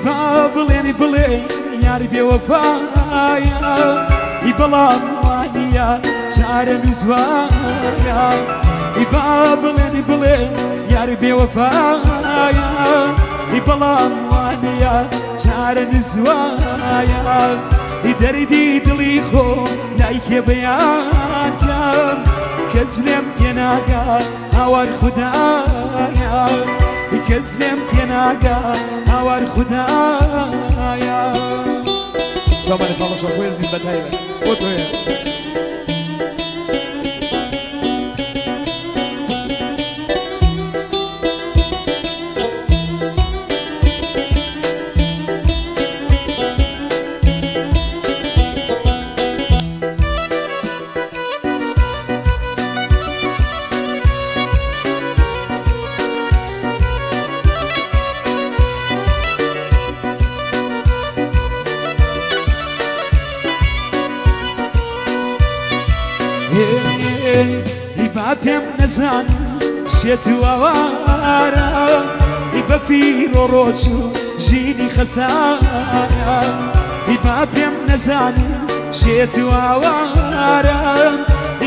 با بڵێنی بڵێ یاری بێوەفایە ئی بەڵام وانیە چارە نووسوایە با بڵێنی بڵێ یاری بێوەفایە ئی بەڵام وانیە چارە نووسوایە دەردی دڵی خۆ لایکێ بەیان کەم کەس لێم تێناگا هاوار خودایە کەس لێم تێناگا هاوار خودایە. چاومانی خاڵە شاخۆی زین بەتایبەت بۆ تۆیە. با پێم نەزان شێت و ئاوارە بە فیر و ڕۆژ و ژینی خەسارە با پێم نەزان شێت و ئاوارە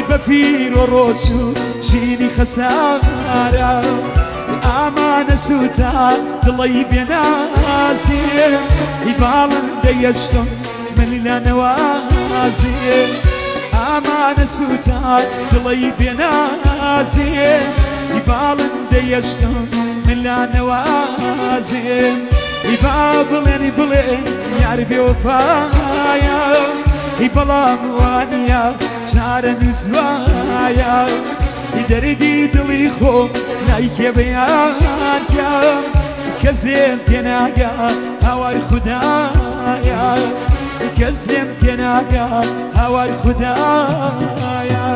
بە فیر و ڕۆژ و ژینی خەسارە ئامانە سووتا دڵی بێنازێ باڵم دەیەشتم من لە نەوازێ ئامانە سووتا دڵی بێنازێ باڵم دەیەشتم من لە نەوازێ با بڵێنی بڵێ یاری بێوەفایە بەڵام وانیە چارە نووسوایە دەردی دڵی خۆم لایکێ بەیان کەم کەس لێم تێناگا هاوار خودایە کەس لێم تێناگا هاوار خودایە.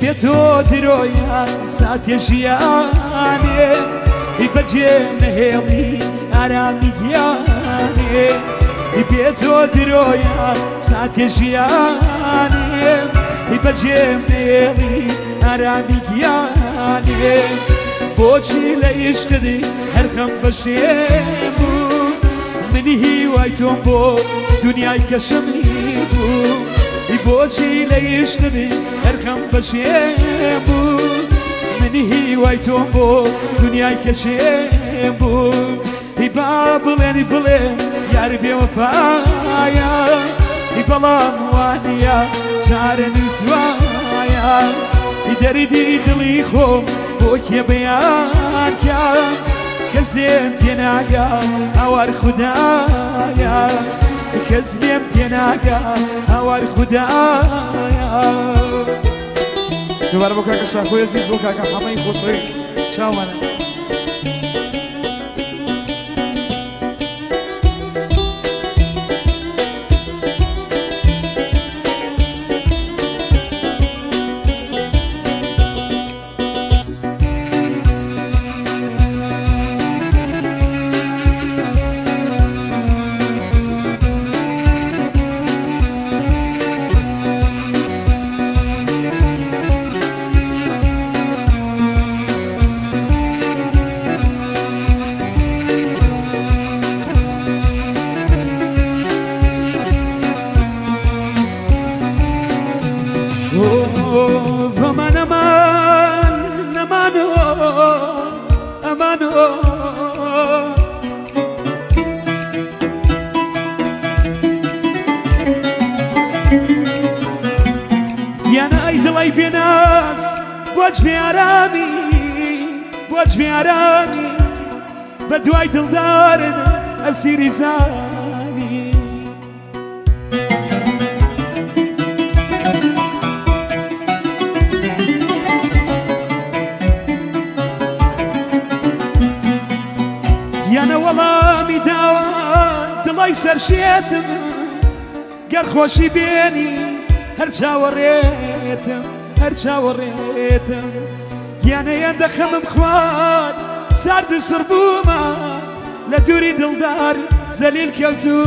پێ تۆ درۆیە ساتێ ژیانێ بەجێ نەهێڵی ئارامی گیانێ پێ تۆ درۆیە ساتێ ژیانێ بەجێ نەهێڵی ئارامی گیانێ بۆچی لە عیشقی هەر خەم بەشێ بوو منی هیوای تۆم بۆ دنیای کەشەمی بوو بۆچی لە عیشقی هەر خەم بەشێ بوو منی هیوای تۆم بۆ دنیای کەشێ بوو با بڵێنی بڵێ یاری بێوەفایە بەڵام وانیە چارە نووسوایە دەردی دڵی خۆم بۆ کێ بەیان کەم کەس لێم تێناگا هاوار خودایە کەس لێم تێناگا هاوار خودایە. دووبارە بۆ کاکە شاخۆی زین بۆ کاکە حەمەی خۆشەویست چاومانە. بۆچ بێئارامی بە دوای دڵدارن ئەسیری زامی بەڵای سەرشێتم گەر خۆشی بێنی هەر چاوەڕێتم هەر چاوەڕێتم گیانەیان دەخەمم خوارد سارد و سڕ بوومە لە دووری دڵدار زەلیل کەوتوو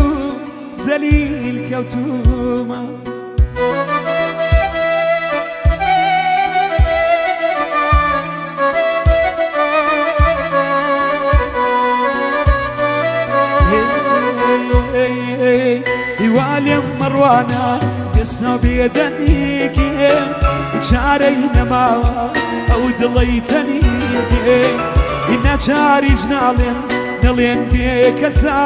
زەلیل کەوتوومە. هیوالێم مەڕوانە دەستناو بێدەنیکێ چارەی نەماوە ئەو دڵەی تەنیکێ ناچاریش ناڵێن نەڵێن بێکەسا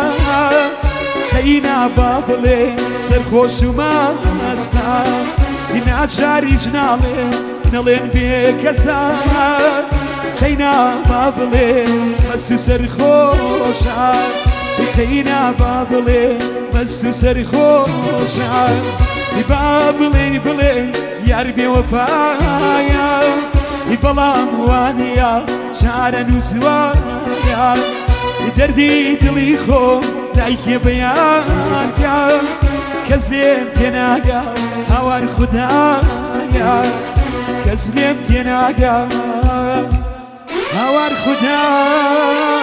خەینا با بڵێ سەرخۆش و ماستا ناچاریش ناڵێن نەڵێن بێکەسا خەینا با بڵێ مەست و سەرخۆشە خەینا با بڵێ مەست و سەرخۆشە با بڵێ بڵێ یار بێوەفایە بەڵام وانییە چارەنووسوایە دەردی دڵی خۆ دایکێ بەیان کە کەس لێم تێناگا هاوار خودایە کەس لێم تێناگا هاوار خودایە.